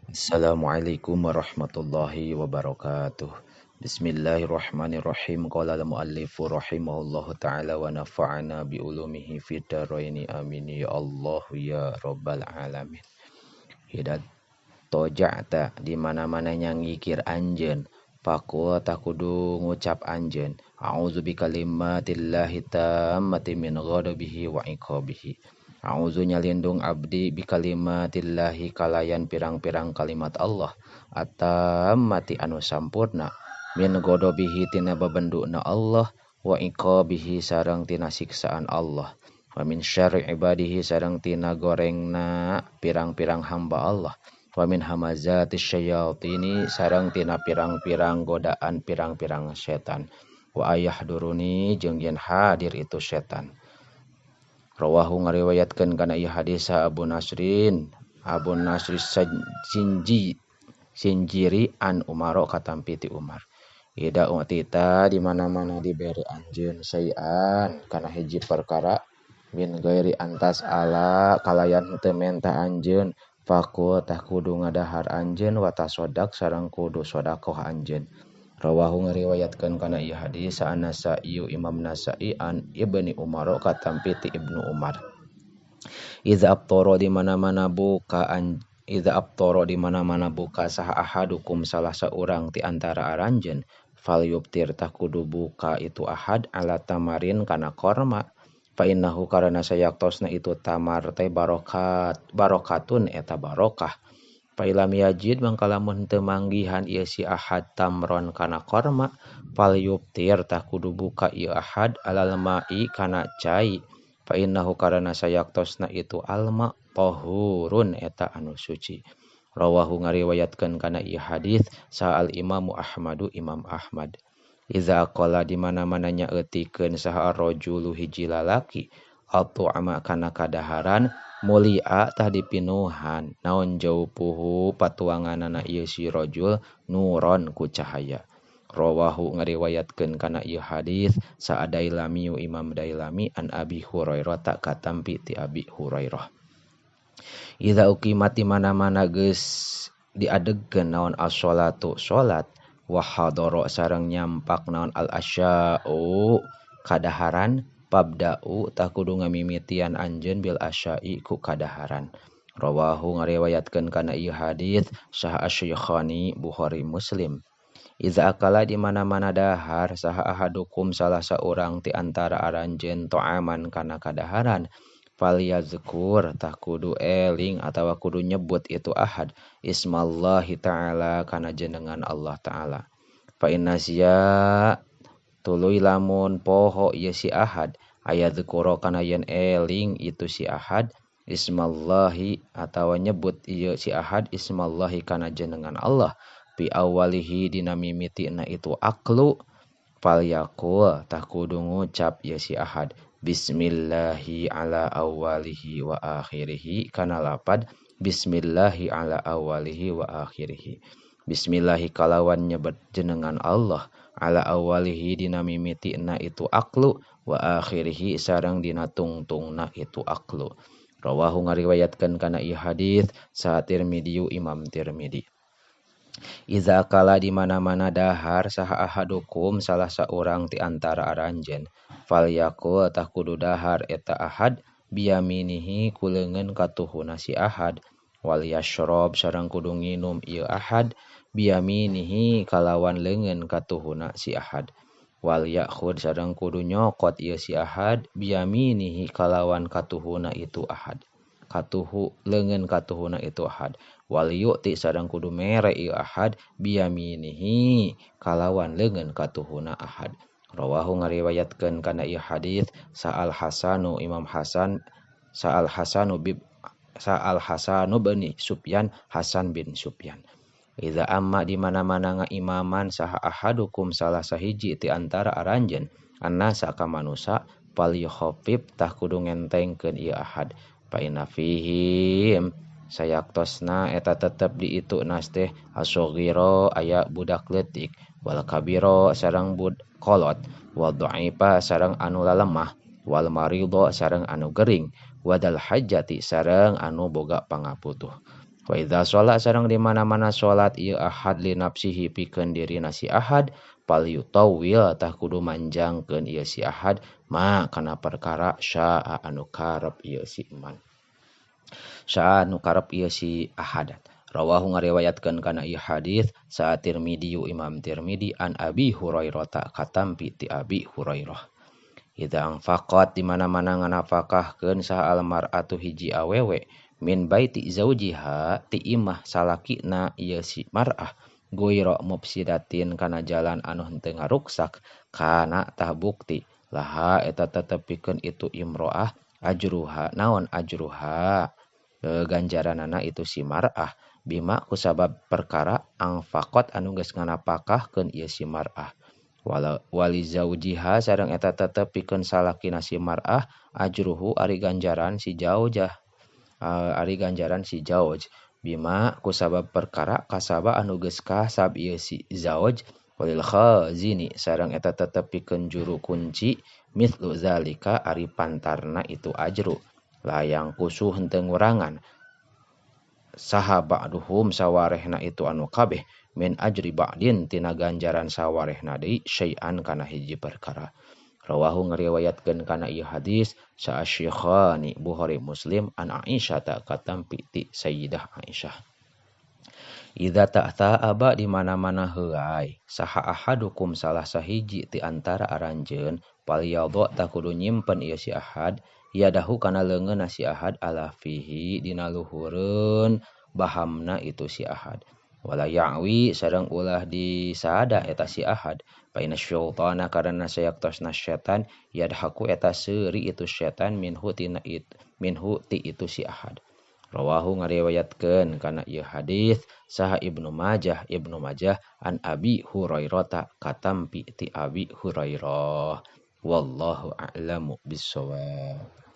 Assalamualaikum warahmatullahi wabarakatuh. Bismillahirrahmanirrahim. Qala al-muallifu rahimahullahu ta'ala wa nafa'ana bi ulumihi fid dharaini amin ya Allah ya rabbal alamin. Hidat toja'ta di mana-mana nyangikir anjeun faqul takudu ngucap anjeun a'udzu bikalimatillahi tammati min ghadabihi wa iqabihi. A'udzu nyalindung abdi bikalimatillahi kalayan pirang-pirang kalimat Allah at-tammati anu sampurna min ghadabihi tina babenduna Allah wa iqabihi sareng tina siksaan Allah wa min syarri ibadihi sareng tina gorengna pirang-pirang hamba Allah wa min hamazatis syayatini sareng tina pirang-pirang godaan pirang-pirang setan wa ayahduruni jeung yen hadir itu setan. Rawahu ngariwayatkeun kana ieu hadis Abu Nasrin Abu Nasri Sinjiri an Umaro katampi ti Umar. Ida utita di mana-mana diberi anjeun sayan kana hiji perkara min ghairi antas ala kalayan teu menta anjeun faqul tah kudu ngadahar anjeun wa tasaddaq sareng kudu sedekah anjeun. Rawahu ngariwayatkeun kana ieu hadis An-Nasa'i Imam Nasa'i an Ibni Umar katampi ti Ibnu Umar. Iza abtara di mana-mana buka an iza abtara di mana-mana buka saha ahadukum salah saurang ti antara aranjeun fal yubtir tah kudu buka itu ahad ala tamarin kana korma fa innahu karana sayaktosna itu tamar teh barokat barokatun eta barokah. Fa ilam yajid mangka lamun teu manggihan ieu si ahad tamron kana korma fal yubtir tah kudu buka ieu ahad alal ma'i kana cai fa innahu karana sayaktosna itu alma tahurun eta anu suci. Rawahu ngariwayatkeun kana ieu hadis sa al Imamu Ahmadu Imam Ahmad. Iza qala di mana-mana nyaeutikeun saha rajulu hiji lalaki at'ama kana kadaharan mulia tah dipinuhan naon jaupuhu patuanganana ieu si rajul nuron ku cahaya. Rawahu ngariwayatkeun kana ieu hadis sa Dailami Imam Dailami an Abi Hurairah tak katampi ti Abi Hurairah. Iza uqimat di mana-mana geus diadegkeun naon as-sholatu salat wa hadara sareng nyampak naon al-asya'u kadaharan pabda'u tah kudu ngamimitian anjeun bil asya'i ku kadaharan. Rawahu ngariwayatkeun kana ieu hadis saha Asy-Syekhani Bukhari Muslim. Iza akala di mana-mana dahar saha ahadukum salah saurang ti antara aranjeun ta'aman kana kadaharan falyazkur tah kudu eling atawa kudu nyebut itu ahad ismallahi ta'ala kana jenengan Allah ta'ala. Fa innasiya tuluy lamun poho ieu si ahad ayadzkura kana yen eling itu si ahad ismallahi atawa nyebut ieu si ahad ismallahi kana jenengan Allah bi awalihi dina mimitina itu aklu falyaqul tah kudu ngucap ieu si ahad bismillahi ala awalihi wa akhirihi kana lapad bismillahi ala awalihi wa akhirihi. Bismillahi kalawan nyebut jenengan Allah ala awalihi dina mimitina itu aklu wa akhirihi sareng dina tungtungna itu aklu. Rawahu ngariwayatkeun kana ieu hadis sa Tirmidzi Imam Tirmidzi. Iza akala di mana-mana dahar saha ahadukum salah saurang ti antara aranjeun falyaqul tah kudu dahar eta ahad biyaminihi ku leungeun katuhuna si ahad wal yashrab sareng kudu nginum ieu ahad biyaminihi kalawan leungeun katuhuna si ahad wal ya'khud sareng kudu nyokot ieu si ahad biyaminihi kalawan katuhuna itu ahad katuhu leungeun katuhuna itu ahad wal yu'ti sareng kudu mere ieu ahad biyaminihi kalawan leungeun katuhuna ahad. Rawahu ngariwayatkeun kana ieu hadis sa Al Hasanu Imam Hasan sa Al Hasanu bi sa Al Hasanu bin Sufyan Hasan bin Sufyan. Iza amma di mana-mana ngaimaman saha ahadukum salah sahiji ti antara aranjeun annasa ka manusa falyukhaffif tah kudu ngentengkeun ieu ahad fa inna fihim sayaktosna eta tetep di itu nas teh asghira aya budak leutik wal kabira sareng bud kolot wal dhaifa sareng anu lalemah wal maridho sareng anu gering wadal hajati sareng anu boga pangaputuh. Wa idza sholat sareng di mana-mana salat ieu ahad li nafsihi pikeun dirina si ahad fal yutawwil tah kudu manjangkeun ieu si ahad ma kana perkara syaa anu karep ieu si man. Syaa anu karep ieu si ahad. Rawahu ngariwayatkeun kana ieu hadis sa Tirmidzi Imam Tirmidzi an Abi Hurairah ta katampi ti Abi Hurairah. Idza anfaqat di mana-mana nganafakahkeun saha almar'atu hiji awewe min baiti zaujiha ti imah salakina ieu si mar'ah goiro mufsidatin kana jalan anu henteu ngaruksak kana tah bukti laha eta tetep pikeun itu imro'ah ajruha naon ajruha ganjaranana itu si mar'ah bima kusabab perkara angfaqat anu geus nganapakahkeun ieu si mar'ah wali zaujiha sareng eta tetep pikeun salakina si mar'ah ajruhu ari ganjaran si jaujah ari ganjaran si jauj bima kusabab perkara kasaba anu geus kasab ieu si zauj walil khazini sareng eta tetep pikeun juru kunci mithlu zalika ari pantarna itu ajru layang kusuh henteu ngurangan saha ba'duhum sawarehna itu anu kabeh min ajri ba'din tina ganjaran sawarehna deui syai'an kana hiji perkara. Rawahu ngariwayatkeun kana ieu hadis sa Syekhani Bukhari Muslim an Aisyah ta katampi ti Sayyidah Aisyah. Idza ta'ta aba di mana-mana heuay saha ahadukum salah sahiji ti antara aranjeun falyadha ta kudu nyimpen ieu si ahad yadahu kana leungeunna si ahad ala fihi dina luhureun bahamna itu si ahad. Wala ya'wi sareng ulah disada eta si ahad paina syaitana karena sayaktosna setan yadhaku eta seuri itu setan minhu tina it minhu ti itu si ahad. Rawahu ngariwayatkeun kana ieu hadis saha Ibnu Majah an Abi Hurairah katampi ti Abi Hurairah. Wallahu a'lamu bissawab.